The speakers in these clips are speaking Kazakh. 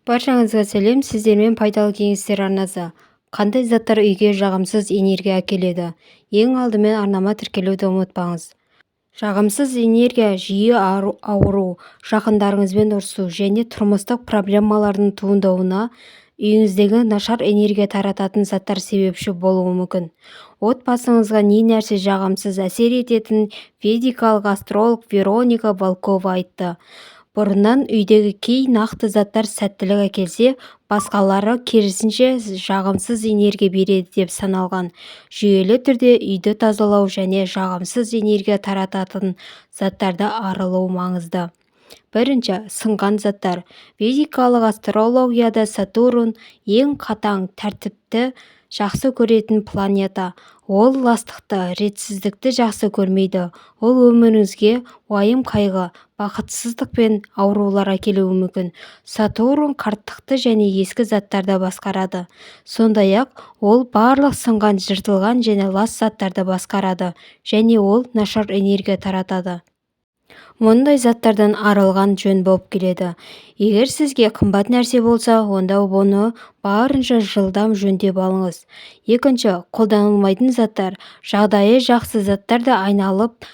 Баршаңызға сәлем! Сіздермен Пайдалы кеңестер арнасы. Қандай заттар үйге жағымсыз энергия әкеледі? Ең алдымен арнама тіркелуді ұмытпаңыз. Жағымсыз энергия жиі ауыру, жақындарыңызбен ұрысу және тұрмыстық проблемалардың туындауына үйіңіздегі нашар энергия тарататын заттар себепші болуы мүмкін. Отбасыңызға не нәрсе жағымсыз әсер ететінін ведикалық астролог Вероника Волкова айтты. Бұрыннан үйдегі кей нақты заттар сәттілік әкелсе, басқалары керісінше жағымсыз энергия береді деп саналған. Жүйелі түрде үйді тазалау және жағымсыз энергия тарататын заттарды арылу маңызды. Бірінші, сынған заттар. Ведикалық астрологияда Сатурн ең қатаң тәртіпті жақсы көретін планета. Ол ластықты, ретсіздікті жақсы көрмейді. Ол өміріңізге уайым-қайғы, бақытсыздық пен аурулар әкелуі мүмкін. Сатурн қарттықты және ескі заттарды басқарады. Сондай-ақ, ол барлық сынған, жыртылған және лас заттарды басқарады және ол нашар энергия таратады. Мұндай заттардан арылған жөн болып келеді. Егер сізге қымбат нәрсе болса, онда оны барынша жылдам жөндеп алыңыз. Екінші, қолданылмайтын заттар. Жағдайы жақсы заттар да айналып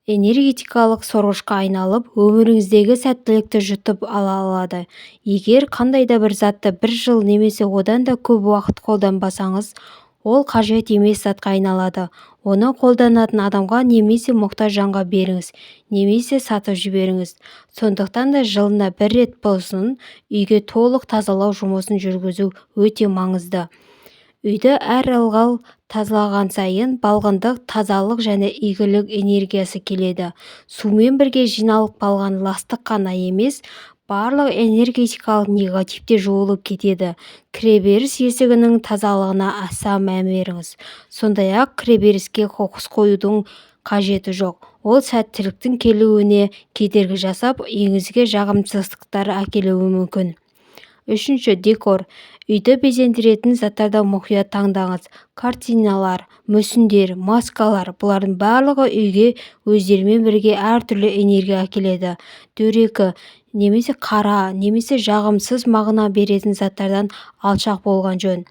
энергетикалық сорғышқа айналып, өміріңіздегі сәттілікті жұтып ала алады. Егер қандай да бір затты бір жыл немесе одан да көп уақыт қолданбасаңыз, ол қажет емес затқа айналады. Оны қолданатын адамға немесе мұқтаж жанға беріңіз немесе сатып жіберіңіз. Сондықтан да жылына бір рет болсын үйге толық тазалау жұмысын жүргізу өте маңызды. Үйді әр ылғал тазалаған сайын балғындық, тазалық және игілік энергиясы келеді. Сумен бірге жиналып қалған ластық қана емес, барлық энергетикалық негатив те жуылып кетеді. Кіреберіс есігінің тазалығына аса мән беріңіз. Сондай-ақ кіреберіске қоқыс қоюдың қажеті жоқ. Ол сәттіліктің келуіне кедергі жасап, үйіңізге жағымсыздықтар әкелуі мүмкін. Үшінші, декор. Үйді безендіретін заттарды мұқият таңдаңыз. Картиналар, мүсіндер, маскалар – бұлардың барлығы үйге өздерімен бірге әртүрлі энергия әкеледі. Дөрекі немесе қара немесе жағымсыз мағына беретін заттардан алшақ болған жөн.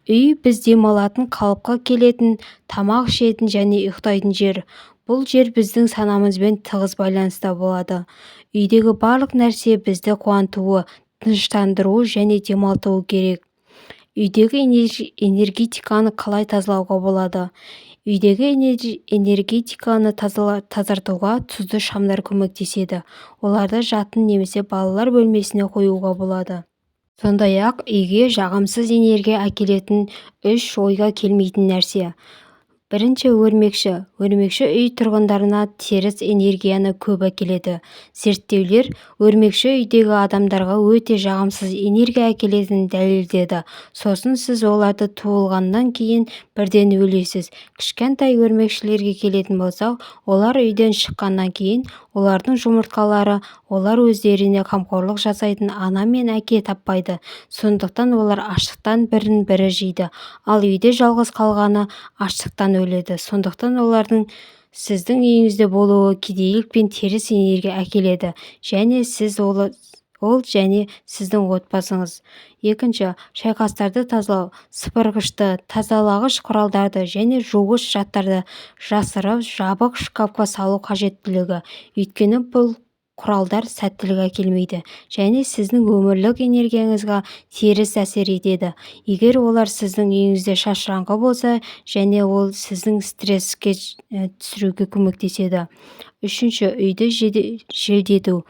Үй – біз демалатын, қалыпқа келетін, тамақ ішетін және ұйықтайтын жер. Бұл жер біздің санамызбен тығыз байланыста болады. Үйдегі барлық нәрсе бізді қуантуы, тыныштандыруы және демалтуы керек. Үйдегі энергетиканы қалай тазалауға болады? Үйдегі энергетиканы тазартуға тұзды шамдар көмектеседі. Оларды жатын немесе балалар бөлмесіне қоюға болады. Сондай-ақ үйге жағымсыз энергия әкелетін үш ойға келмейтін нәрсе. Бірінші, өрмекші. Өрмекші үй тұрғындарына теріс энергияны көп әкеледі. Зерттеулер өрмекші үйдегі адамдарға өте жағымсыз энергия әкелетінін дәлелдеді. Сосын сіз оларды туылғаннан кейін бірден өлесіз. Кішкентай өрмекшілерге келетін болсақ, олар үйден шыққаннан кейін олардың жұмыртқалары, олар өздеріне қамқорлық жасайтын ана мен әке таппайды. Сондықтан олар аштықтан бірін бірі жейді, ал үйде жалғыз қалғаны аштықтан өледі. Сондықтан олардың сіздің үйіңізде болуы кедейлік пен теріс энергия әкеледі және сіз ол, ол және сіздің отбасыңыз. Екінші, шайқастарды тазалау. Сыпырғышты, тазалағыш құралдарды және жуғыш заттарды жасырып, жабық шкафқа салу қажеттілігі. Өйткені бұл құралдар сәттілік әкелмейді және сіздің өмірлік энергияңызға теріс әсер етеді. Егер олар сіздің үйіңізде шашыраңқы болса және ол сіздің стресске түсіруге көмектеседі. Үшінші, үйді желдету.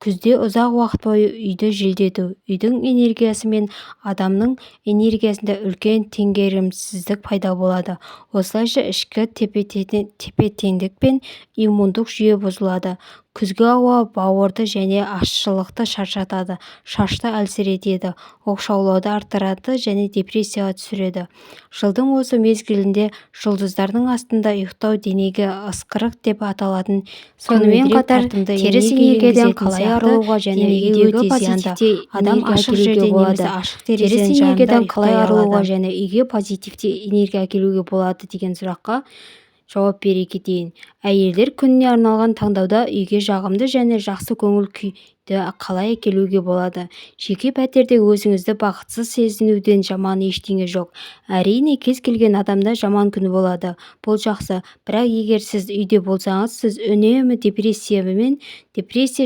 Күзде ұзақ уақыт бойы үйді желдету үйдің энергиясы мен адамның энергиясында үлкен теңгерімсіздік пайда болады. Осылайша ішкі тепе-теңдік пен иммундық жүйе бұзылады. Күзгі ауа бауырды және ашшылықты шаршатады, шашты әлсіретеді, оқшаулауды арттырады және депрессияға түсіреді. Жылдың осы мезгілінде жұлдыздардың астында ұйықтау денеге ысқырық деп аталатын Сонымен күнімдірек қатар тартымды теріс энергия энергиядан енгізетін қалай сияқты арылуға және денеге үйдегі өте зиянды. позитивті Адам энергия ашық әкелуге жерде болады. немесе ашық Теріс терезенің жанында энергиядан қалай ұйықтай арылуға алады. және үйге позитивті энергия әкелуге болады деген сұраққа жауап бере кетейін. Әйелдер күніне арналған таңдауда үйге жағымды және жақсы көңіл күй Қалай әкелуге болады? Жеке пәтерде өзіңізді бақытсыз сезінуден жаман ештеңе жоқ. Әрине, кез келген адамда жаман күн болады, бұл жақсы. Бірақ егер сіз үйде болсаңыз, сіз үнемі депрессия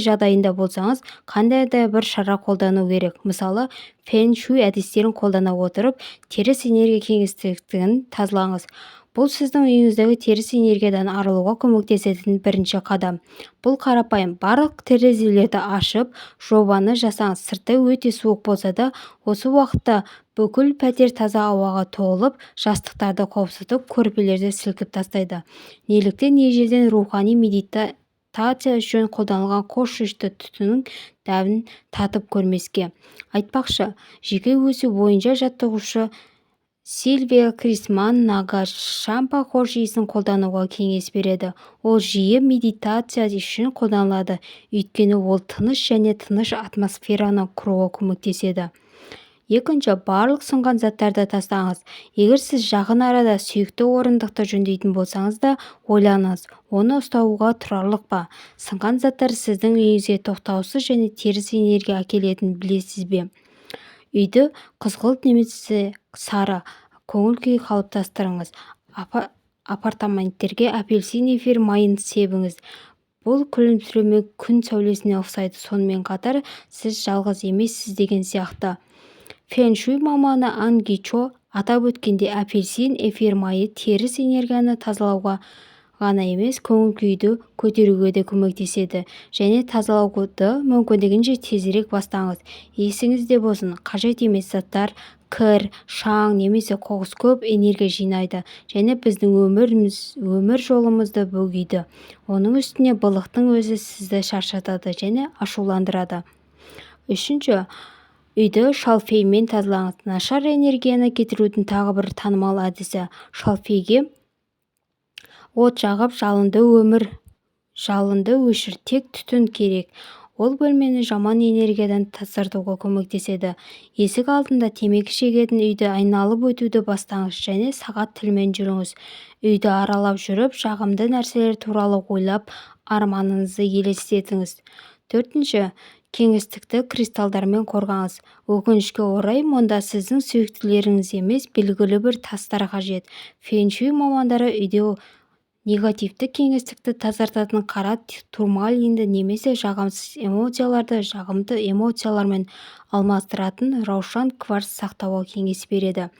жағдайында болсаңыз, қандай да бір шара қолдану керек. Мысалы, фэн-шуй әдістерін қолдана отырып, теріс энергия кеңістігін тазалаңыз. Бұл сіздің үйіңіздегі теріс энергиядан арылуға көмектесетін бірінші қадам. Бұл қарапайым: барлық терезелерді ашып, жобаны жасаңыз. Сыртта өте суық болса да, осы уақытта бүкіл пәтер таза ауаға толып, жастықтарды қопсытып, көрпелерді сілкіп тастайды. Неліктен ежелден рухани медитация үшін қолданылған хош иісті түтіннің дәмін татып көрмеске? Айтпақшы, жеке өсу бойынша жаттықтырушы Сильвия Кристман Нага Чампа хош иісін қолдануға кеңес береді. Ол жиі медитация үшін қолданылады, өйткені ол тыныш және тыныш атмосфераны құруға көмектеседі. Екінші, барлық сынған заттарды тастаңыз. Егер сіз жақын арада сүйікті орындықты жөндейтін болсаңыз да, ойланыңыз, оны ұстауға тұрарлық па? Сынған заттар сіздің үйіңізге тоқтаусыз және теріс энергия әкелетінін білесіз бе? Үйді қызғылт немесе сары көңіл-күй қалыптастырыңыз. Апартаменттерге апельсин эфир майын себіңіз. Бұл күлімсіреу мен күн сәулесіне ұқсайды, сонымен қатар сіз жалғыз емессіз деген сияқты. Фэн-шуй маманы Анги Чо атап өткендей, апельсин эфир майы теріс энергияны тазалауға ғана емес, көңіл-күйді көтеруге де көмектеседі. Және тазалауды мүмкіндігінше тезірек бастаңыз. Есіңізде болсын, қажет емес заттар, кір, шаң немесе қоқыс көп энергия жинайды және біздің өмір жолымызды бөгейді. Оның үстіне былықтың өзі сізді шаршатады және ашуландырады. Үшінші, үйді шалфеймен тазалаңыз. Нашар энергияны кетірудің тағы бір танымал әдісі – шалфейге от жағып, жалынды өшір, тек түтін керек. Ол бөлмені жаман энергиядан тазартуға көмектеседі. Есік алдында темекі шегетін үйді айналып өтуді бастаңыз және сағат тілімен жүріңіз. Үйді аралап жүріп, жағымды нәрселер туралы ойлап, арманыңызды елестетіңіз. Төртінші, кеңістікті кристалдармен қорғаңыз. Өкінішке орай, мұнда сіздің сүйіктілеріңіз емес, белгілі бір тастар қажет. Фэн-шуй мамандары үйде негативті кеңістікті тазартатын қара турмалинді немесе жағымсыз эмоцияларды жағымды эмоциялармен алмастыратын раушан кварц сақтауға кеңес береді.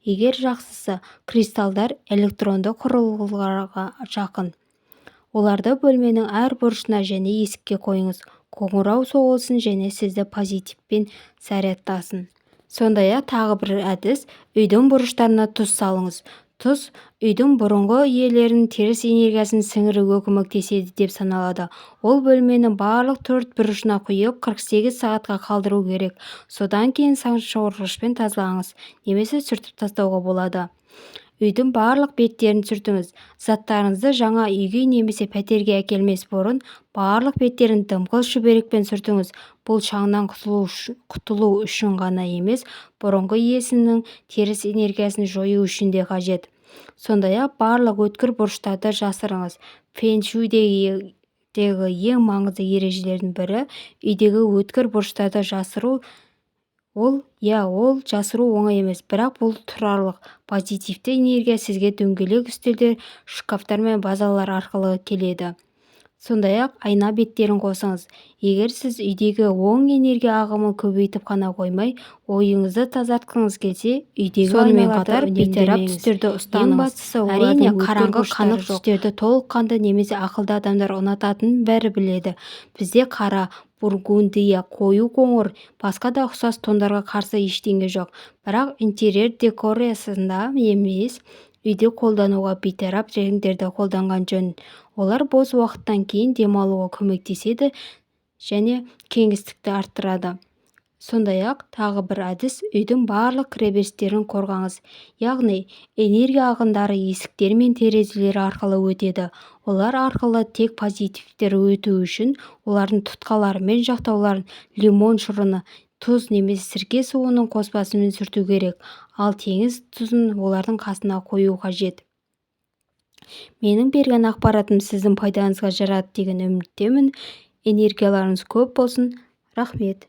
Егер жақсысы, кристалдар электронды құрылғыларға жақын. Оларды бөлменің әр бұрышына және есікке қойыңыз. Қоңырау соғылсын және сізді позитивпен зарядтасын. Сондай-ақ тағы бір әдіс – үйдің бұрыштарына тұз салыңыз. Тұз үйдің бұрынғы иелерінің теріс энергиясын сіңіруге көмектеседі деп саналады. Ол бөлменің барлық төрт бұрышына құйып, 48 сағатқа қалдыру керек. Содан кейін шаңсорғышпен тазалаңыз немесе сүртіп тастауға болады. Үйдің барлық беттерін сүртіңіз. Заттарыңызды жаңа үйге немесе пәтерге әкелмес бұрын барлық беттерін дымқыл шүберекпен сүртіңіз. Бұл шаңнан құтылу үшін ғана емес, бұрынғы иесінің теріс энергиясын жою үшін де қажет. Сондай-ақ барлық өткір бұрыштарды жасырыңыз. Фэн-шуйдегі ең маңызды ережелердің бірі – үйдегі өткір бұрыштарды жасыру. Ол, иә, ол жасыру оңай емес, бірақ бұл тұрарлық. Позитивті энергия сізге дөңгелек үстелдер, шкафтар мен вазалар арқылы келеді. Сондай-ақ айна беттерін қосыңыз. Егер сіз үйдегі оң энергия ағымын көбейтіп қана қоймай, ойыңызды тазартқыңыз келсе, үйдегі Сонымен айналарды қатар бейтарап үнемдемеңіз. түстерді Ең ұстаныңыз. бастысы, Әрине, олардың өткір қараңғы бұрыштары қанық жоқ. түстерді Толыққанды немесе ақылды адамдар ұнататынын бәрі біледі. Бізде қара, бургундия, қою қоңыр, басқа да ұқсас тондарға қарсы ештеңе жоқ. Бірақ интерьер декорациясында емес, үйде қолдануға бейтарап реңдерді қолданған жөн. Олар бос уақыттан кейін демалуға көмектеседі және кеңістікті арттырады. Сондай-ақ тағы бір әдіс – үйдің барлық кіреберістерін қорғаңыз. Яғни, энергия ағындары есіктер мен терезелер арқылы өтеді. Олар арқылы тек позитивтер өтуі үшін олардың тұтқалары мен жақтауларын лимон шырыны, тұз немесе сірке суының қоспасымен сүрту керек, ал теңіз тұзын олардың қасына қою қажет. Менің берген ақпаратым сіздің пайдаңызға жарады деген үміттемін. Энергияларыңыз көп болсын. Рахмет.